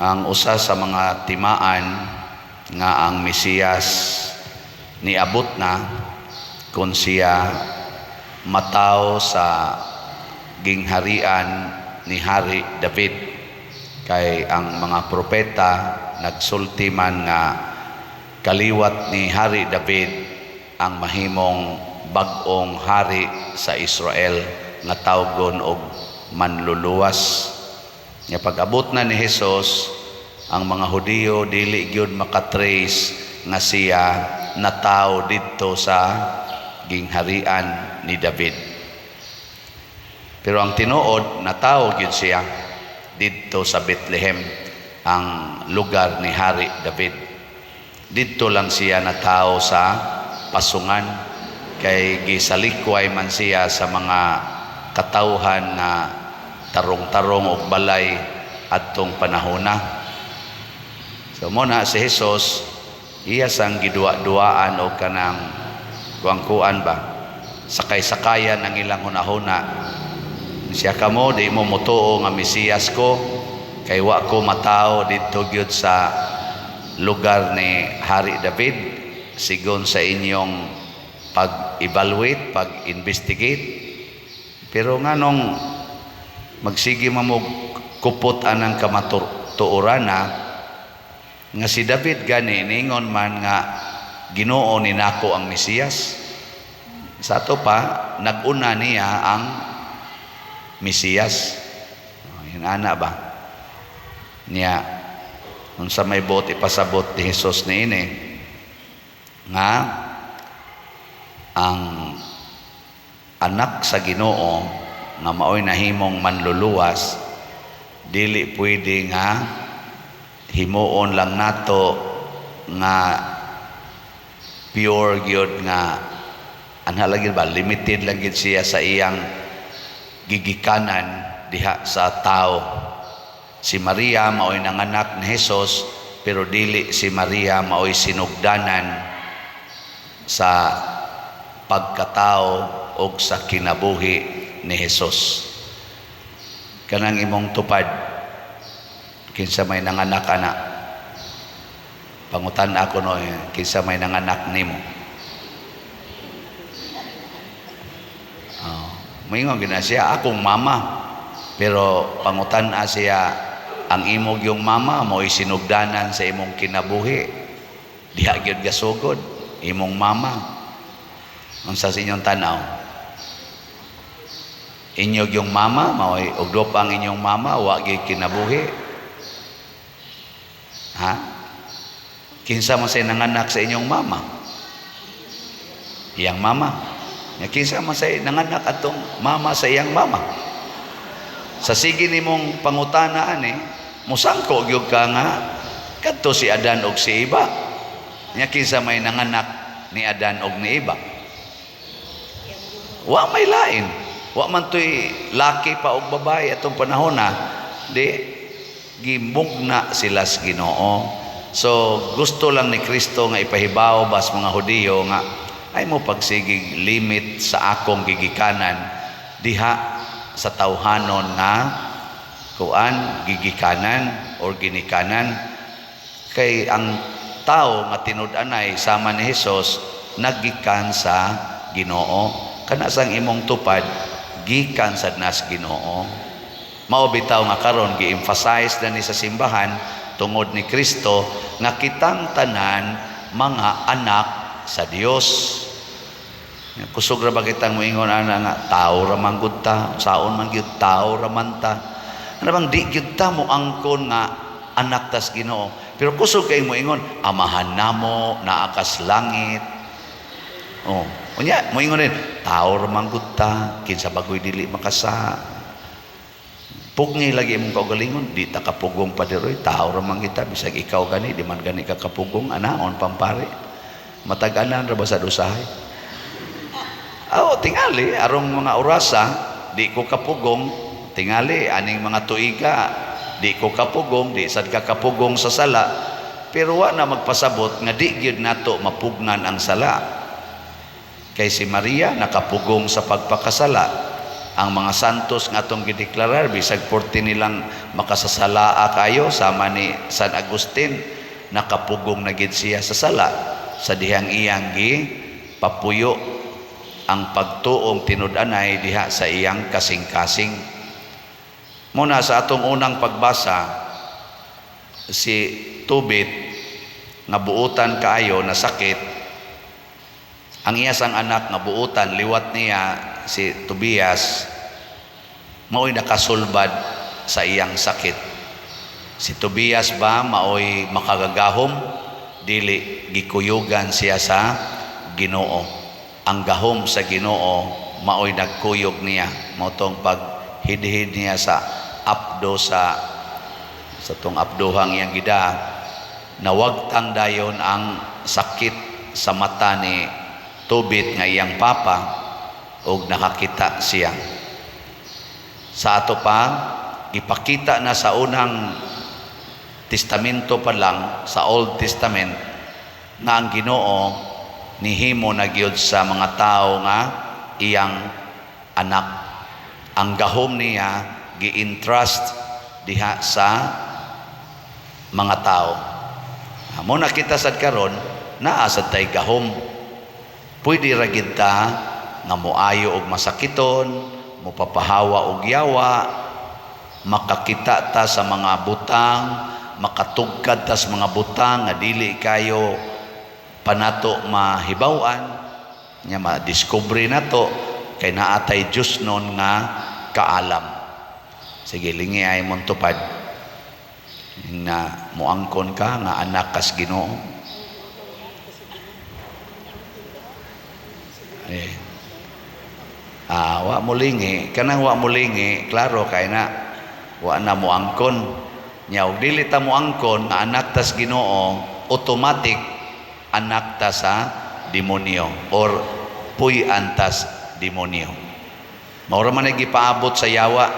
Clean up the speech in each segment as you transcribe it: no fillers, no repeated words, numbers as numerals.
Ang usa sa mga timaan nga ang Mesiyas niabot na kung siya mataw sa gingharian ni Hari David, kay ang mga propeta nagsulti man nga kaliwat ni Hari David ang mahimong bag-ong hari sa Israel nga tawgon og Manluluwas. Nga pag-abot na ni Jesus, ang mga Hudiyo dili gyud makatrace nga siya nataw didto sa gingharian ni David. Pero ang tinuod, natawo gyud siya didto sa Bethlehem, ang lugar ni Hari David. Didto lang siya natawo sa pasungan kay gisalikway man siya sa mga katawhan nga tarong-tarong og balay adtong panahona. So mo na si Jesus, iya sang giduwa-duwaan og kanang kuang-kuan ba, sakay-sakayan ang ilang hunahuna. Siya, "Kamo di mo motuo nga Mesiyas ko kay wa ko matawo didto gyud sa lugar ni Hari David sigon sa inyong pag-evaluate, pag-investigate. Pero nganong magsige man mo kupot anang kamatuoran nga si David gani ningon man nga Ginoo ni nako ang Mesiyas? Sa ato pa, nag-una niya ang Mesiyas." Oh, yun ana ba niya, unsa may buot ipasabot ni Jesus niini nga ang anak sa Ginoo nga maoy nahimong Manluluwas, dili pwede nga himuon lang nato nga pure gyud nga anha lagi ba, limited lang gyud siya sa iyang gigikanan diha sa tao. Si Maria maoy nanganak ni Jesus, pero dili si Maria maoy sinugdanan sa pagkatao og sa kinabuhi ni Jesus. Kanang imong tupad, kinsa may nanganak ana? Pangutan ako no, kinsa may nanganak nimo? Oh, moingon gina siya, "Akong mama." Pero pangutan siya, ang imong yung mama mo'y sinugdanan sa imong kinabuhi? Diha gyud gasugod imong mama? Unsa sa inyong tanaw? Inyog yung mama mao'y og duha pa ang inyong mama, wa gyud kinabuhi? Ha? Kinsa man say nanganak sa inyong mama? Iyang mama. Nya kinsa man say nanganak atong mama sa iyang mama? Sa sige nimong pangutana ani, musangko gyud ka nga kadto si Adan og si Eva. Nya kinsa may nanganak ni Adan og ni Eva? Wa may lain. Wa man to'y laki pa og babae atong panahon na di gimugna sila sa Ginoo. So gusto lang ni Kristo nga ipahibaw bas mga Hudiyo nga ay mo pagsigig limit sa akong gigikanan diha sa tawhanon nga kuan, gigikanan or ginikanan, kay ang tao nga tinud-anay sama ni Hesus naggikan sa Ginoo. Kana sang imong tupad, gikan sad nas Ginoo. Mao bitaw nga karon gi-emphasize na ni sa simbahan tungod ni Kristo nga kitang tanan mga anak sa Dios. Kusog ra ba kitang moingon ana nga tao ra man gud ta, saon man gyud, tao ra man ta? Ano bang di gyud ta mo angkon nga anak tas Ginoo? Pero kusog kay moingon, "Amahan namo naa kas langit." Oh, unya moingon din, "Tao ra man gud ta, kinsa bagoy dili makasa." Pugni lagi imong kaugalingon, "Di ta kapugong pa diroy, tao ra man kita." Bisag ikaw gani, di man gani ka kapugong, anaon pampare. Matag-anan ra ba sa usahay? Oh, tingali arong mga orasa di ko kapugong, tingali aning mga tuiga di ko kapugong, di sad ka kapugong sa sala. Pero wa na magpasabot nga di gyud nato mapugnan ang sala. Kay si Maria nakapugong sa pagpakasala. Ang mga santos nga atong gideklarar, bisag porte nilang makasasalaa kayo, sama ni San Agustin, nakapugong na gid siya sa sala sa dihang iyang gi papuyo ang pagtuong tinud-anay diha sa iyang kasing-kasing. Muna sa atong unang pagbasa, si Tobit nga buutan kaayo na sakit, ang iya sang anak nga buutan liwat niya, si Tobias, mao'y nakasulbad sa iyang sakit. Si Tobias ba mao'y makagagahom? Dili, gikuyugan siya sa Ginoo. Ang gahom sa Ginoo mao'y nagkuyog niya. Mao tong paghidhid niya sa apdo sa tong apdohang iyang gida, nawagtang dayon ang sakit sa mata ni Tobit nga iyang papa og nakakita siya. Sa ato pa, ipakita na sa unang testamento pa lang, sa Old Testament, nga ang Ginoo nihimo na gyud sa mga tao nga iyang anak. Ang gahom niya gi-entrust diha sa mga tao. Mo na kita sad karon, naa sad tay gahom. Pwede ra gid ta nga moayo og masakiton, mopapahawa og yawa, makakita ta sa mga butang, makatugkad ta sa mga butang nga dili kayo panato mahibaw-an, nya ma-discover nato kay naa tay Diyos nun nga kaalam. Sige, lingi ay mong tupad na muangkon ka nga anak kas Ginoo. Eh. Ah, wa mo lingi, kanang wa mo lingi, klaro kay na wa na muangkon. Nya og dili ta muangkon nga anak tas Ginoo, automatic anak ta sa demonyo or puy-an tas demonyo. Mao ra man ay gipaabot sa yawa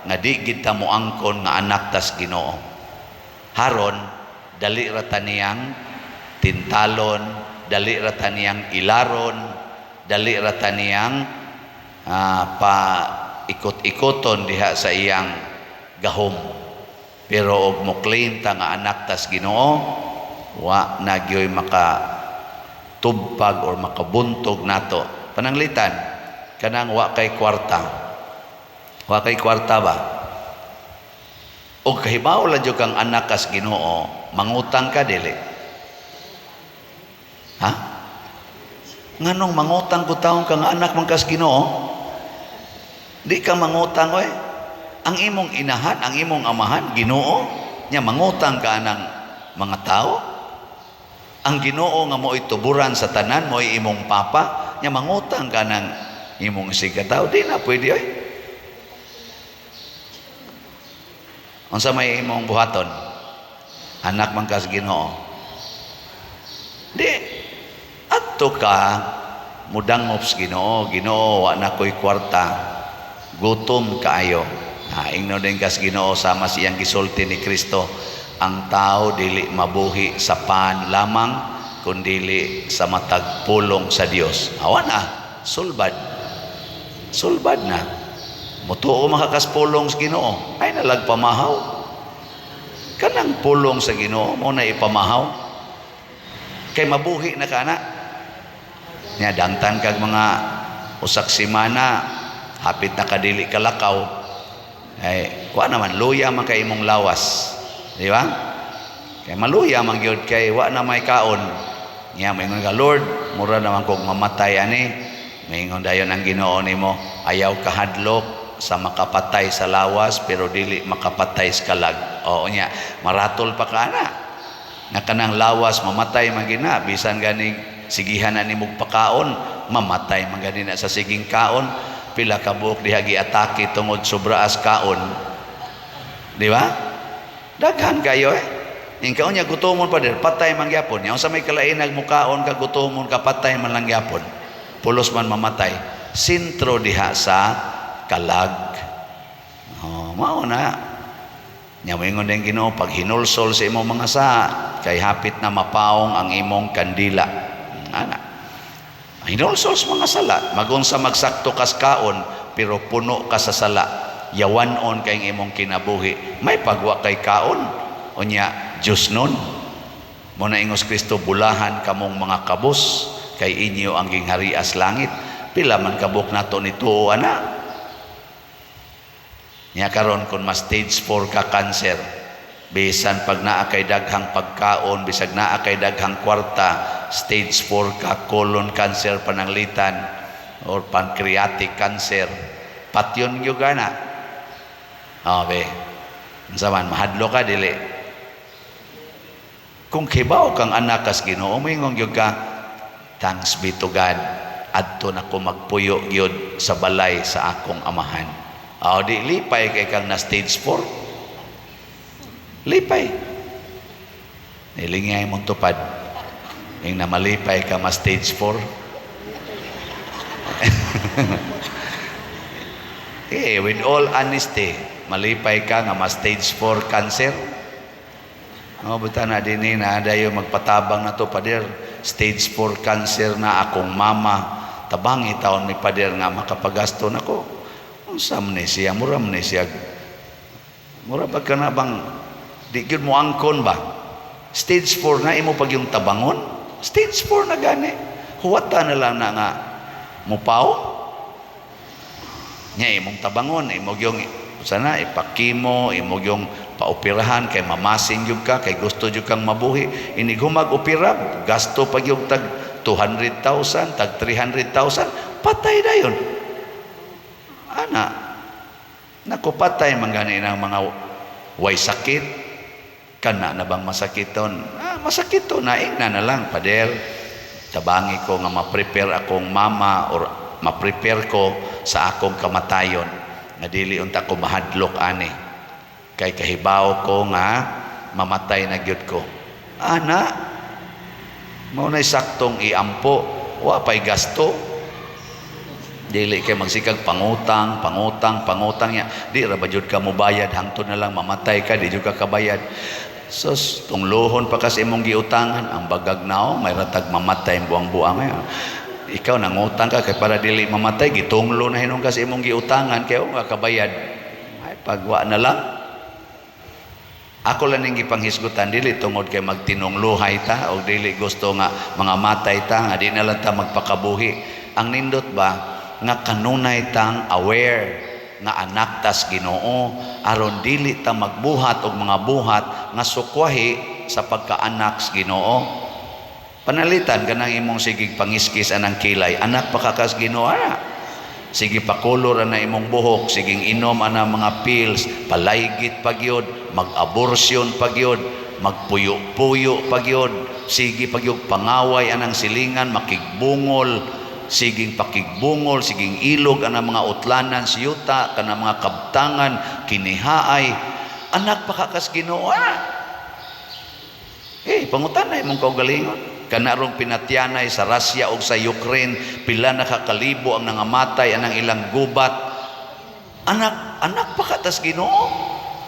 nga di gid ta moangkon nga anak tas Ginoo. Haron dali ra ta niyang tintalon, dali ra ta niyang ilaron, dali ra ta niyang pa ikot-ikoton diha sa iyang gahom. Pero og mo claim ta nga anak tas Ginoo, wa na gyoy maka tubpag or makabuntog nato. Pananglitan kanang wa kay kwarta. Wa kay kwarta ba? Og kahibaw la jud kang anak kas Ginoo, mangutang ka dili? Ha? Nganong mangutang ko taong kang anak man kas Ginoo? Di ka mangutang oy. Ang imong inahan, ang imong amahan, Ginoo, nya mangutang ka anang mga tao? Ang Ginoo nga mo'y tuburan sa tanan, mo'y imong papa, nya mangutang ka ng imong isigkatawo? Di na pwede oy. Unsa may imong buhaton? Anak man kas Ginoo. Di adto ka mudangop sa Ginoo, "Ginoo, wa na ko'y kwarta. Gutom kaayo." Ha, ingno din kas Ginoo sama siyang gisulti ni Kristo, ang tao dili mabuhi sa pan lamang kundili sa matag pulong sa Dios. Awa na, sulbad. Sulbad na. Mutuo makakaspulong sa Ginoo, ay nalag pamahaw. Kanang pulong sa Ginoo mo na ipamahaw. Kay mabuhi na ka na. Nya dangtan kag mga usak semana, hapit na kadili kalakaw. Ay, kuha naman, luya man kay imong lawas. Di ba? Kay maluya man gyud kay wa na may kaon. Nya maingon ka, "Lord, mura naman kog mamatay ani." Maingon dayon ang Ginoo nimo, "Ayaw kahadlok sa makapatay sa lawas pero dili makapatay sa kalag." Oo nya, maratol pa ka na. Nga kanang lawas mamatay man gina, bisan gani sigihan na nimog pakaon, mamatay man gani na sa siging kaon. Pila ka buok diha giatake tungod sobraas kaon. Di ba? Daghan kayo eh. Ing kaon niya gutomon pa dir, patay man gyapon. Nya unsa may kalain nagmukaon ka gutomon ka, patay man lang gyapon. Pulos man mamatay. Sentro diha sa kalag. Oh, mao na. Nya moingon din Ginoo, "Pag hinulsol sa imong mga saa kay hapit na mapaong ang imong kandila." Ana. Hinulsol sa mga sala, magunsa magsakto kas kaon, pero puno ka sa sala, yawan-on kay imong kinabuhi, may pagwa kay kaon, unya Diyos nun. Mo na ingos Kristo, "Bulahan kamong mga kabos kay inyo ang gingharias langit." Pila man kabuk nato nito ana? Nya karon, kung ma stage 4 ka cancer, bisan pag naa kay daghang pagkaon, bisag naa kay daghang kwarta, stage 4 ka, colon cancer pananglitan or pancreatic cancer, patyon gyud ka na. Oh, be. Unsa man, mahadlok ka, dili? Kung kibaw kang anak kas Ginoo, moingon gyud ka, "Thanks be to God, adto na ko magpuyo gyud sa balay sa akong Amahan." Oh, di lipay kay kang na stage 4. Lipay. Nilingay mong tupad. Ing na malipay ka ma stage 4. Eh, with all honesty, malipay ka nga ma stage 4 cancer? Oh, buta na din na dayo magpatabang na to, "Pader, stage 4 cancer na akong mama. Tabangi taon mi, pader, nga makapagasto na ko." Unsa man ni siya, mura man ni siya. Mura ba ka na bang di gyud mo angkon ba? Stage 4 na imo pag yung tabangon? Stage 4 na gani. Huwata na lang na nga mupaw. Nya imong tabangon, imo yung sana ipakimo, imo yung paoperahan kay mamasin gyud ka, kay gusto gyud kang mabuhi. Inig humag opera, gasto pag yung tag 200,000, tag 300,000, patay dayon. Ana, naku, patay man gani ng mga way sakit. Kana na bang masakiton? Ah, masakit to, naing na na lang, "Pader, tabangi ko nga ma-prepare akong mama or ma-prepare ko sa akong kamatayon nga dili unta ko mahadlok ani kay kahibaw ko nga mamatay na gyud ko." Ana, mao nay saktong iampo, wa pay gasto, dili kay magsikag pangutang, pangutang, pangutang ya. Di ra ba jud ka mobayad, hangtod na lang mamatay ka, di jud ka kabayad. Sus, tunglohon pa kasi imong giutangan, ang bagag nao, may ratag mamatay buang-buang ngayon. Ikaw nangutang ka kay para dili mamatay, gitunglo na hinon kasi imong giutangan kay nga kabayad. Ay, pagwa na lang. Ako lang ning gipanghisgutan, dili tungod kay magtinungluhay ta o dili gusto nga mga matay ta nga di na lang ta magpakabuhi. Ang nindot ba nga kanunay tang aware nga anak tas Ginoo aron dili ta magbuhat og mga buhat nga sukwahi sa pagkaanak sa Ginoo. Panalitan kanang imong sigig pangiskis anang kilay, anak pa ka kas Ginoo ana. Sige pakulor ana imong buhok, siging inom ana mga pills, palaygit pa gyud, mag-abortion pa gyud, magpuyo-puyo pa gyud, sige pa gyud pangaway anang silingan, makigbungol, siging pakigbungol, siging ilog anang mga utlanan siyuta, kanang mga kabtangan, kinihaay, anak pa ka kas Ginoo ana. Eh, pangutan na imong kaugalingon. Kanarong pinatyanay sa Russia o sa Ukraine, pila na kakalibo ang nangamatay anang ilang gubat. Anak, anak pa ka tas Ginoo.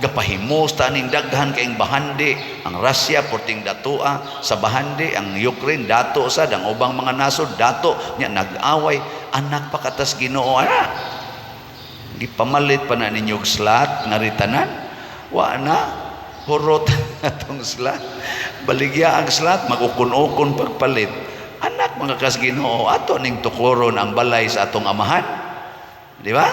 Gapahimos ta aning daghan kaing bahandi. Ang Russia porting datoa sa bahandi, ang Ukraine dato sad, ang ubang mga nasod dato nya nag-away. Anak pa ka tas Ginoo ana. Gipamalit pa na ninyo og slot nga ritanan. Wa na hurot atong slot. Baligya ang slot, mag-ukon-ukon pagpalit. Anak mga kas Ginoo, ato ning tukuron ang balay sa atong Amahan. Di ba?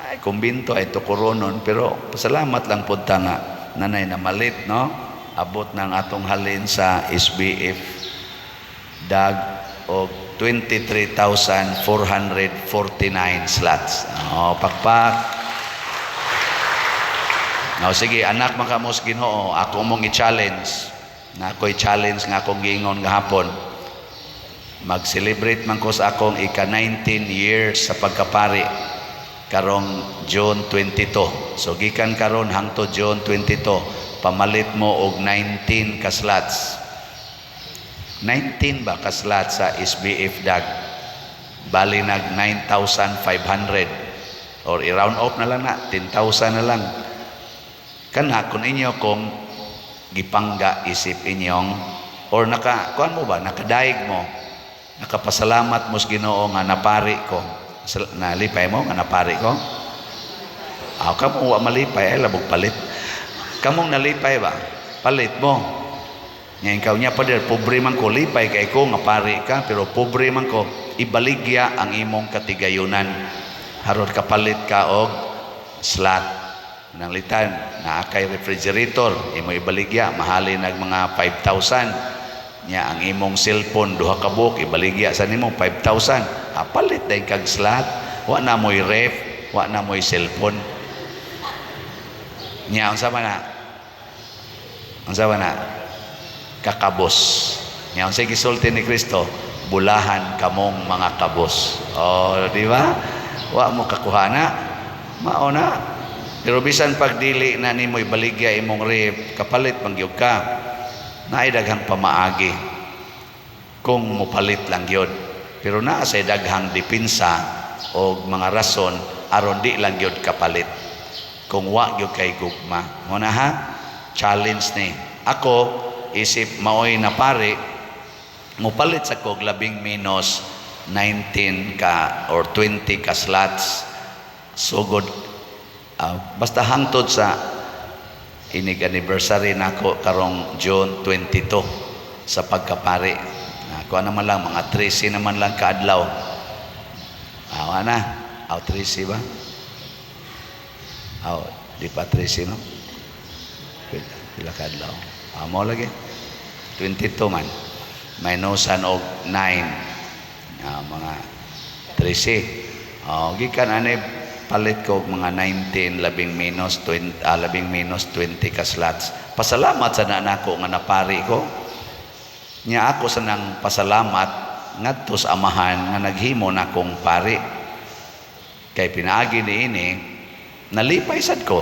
Ay, kumbinto ay tukuronon, pero pasalamat lang pud ta nga nanay na malit, no? Abot ng atong halin sa SBF dag og 23,449 slots. Oh, pakpak. Now, sige, anak makamos Ginoo, ako mong i-challenge. Na ako'y challenge nga akong giingon gahapon. Mag-celebrate man ko sa akong ika-19 years sa pagkapari karong June 22. So gikan karon hangtod June 22, pamalit mo og 19 ka slots. 19 ba ka slots sa SBF dag? Bali nag 9,500 or i-round off na lang na 10,000 na lang. Kana kung inyo kung gipangga isip inyong or naka kuan mo ba, nakadaig mo, nakapasalamat mo sa Ginoo nga napari ko. Nalipay mo nga napari ko? Aw, kamo wa malipay ay labog palit. Kamong nalipay ba? Palit mo. Nya ikaw niya, "Pader, pobre man ko." Lipay kay ko nga pari ka, pero pobre man ko. Ibaligya ang imong katigayunan. Harod kapalit ka og slot. Nanglitan, naa kay refrigerator, imo ibaligya, mahalin nag mga 5,000. Nya ang imong cellphone, duha ka buok, ibaligya sa nimo 5,000. Ah, palit day kag slot. Wa na mo'y ref, wa na mo'y cellphone. Nya unsa man na? Unsa man na? Kakabos. Nya unsay gisulti ni Kristo? "Bulahan kamong mga kabos." Oh, di ba? Wa mo kakuha na. Mao na. Pero bisan pag dili na nimo ibaligya imong ref, kapalit man gyud ka. Naay daghang pamaagi kung mopalit lang gyud. Pero naa say daghang depensa o mga rason aron di lang gyud kapalit. Kung wa gyud kay gugma. Mo na ha? Challenge ni. Ako isip maoy na pare, mopalit sa kog labing menos 19 ka or 20 ka slots sugod basta hangtod sa inig anniversary nako karong June 22 sa pagkapari. Kuha naman lang mga 13 naman lang kaadlaw. Awa na. Aw, 13 ba? Aw, di pa 13, no? Pila kaadlaw? Amo lagi. 22 man. Minusan og 9. Mga 13. Oh, gikan ani palit ko og mga 19, labing menos 20, labing menos 20 ka slots. Pasalamat sa nako nga napari ko. Nya ako sa nang pasalamat ngadto sa Amahan nga naghimo nakong pari. Kay pinaagi niini nalipay sad ko.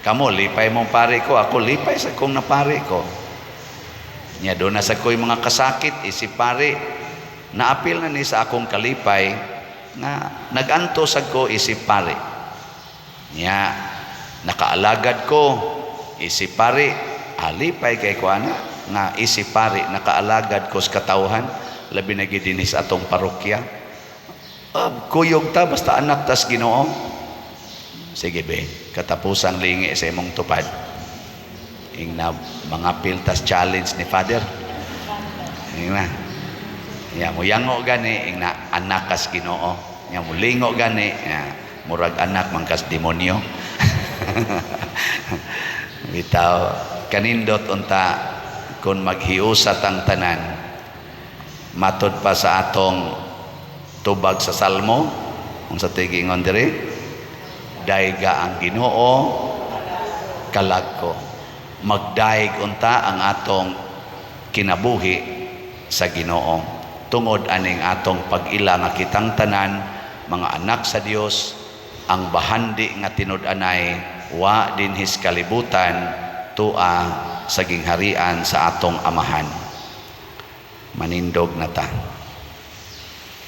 Kamo lipay mong pari ko, ako lipay sa kong napari ko. Nya doon na sa ko'y mga kasakit isip pari, naapil na ni sa akong kalipay nga nag-antos ko isip pari. Nya nakaalagad ko isip pari, alipay kay ko ana nga isip pari nakaalagad ko sa katawhan, labi na gid dinhi sa atong parokya. Kuyog ta basta anak tas Ginoo. Sige be, katapusang lingi sa imong tupad. Ingna mga piltas challenge ni Father. Ingna. Ya mo yango gani, ingna anak kas Ginoo. Ya mo lingo gani, ya, murag anak man kas demonyo. Bitaw kanindot unta kung maghiusa tang tanan, matod pa sa atong tubag sa Salmo. Unsa to'y giingon diri? "Dayga ang Ginoo, kalag ko." Magdayeg unta ang atong kinabuhi sa Ginoo tungod aning atong pag-ila nga kitang tanan mga anak sa Dios. Ang bahandi nga tinud-anay wa dinhi sa kalibutan, tua sa gingharian sa atong Amahan. Manindog na ta.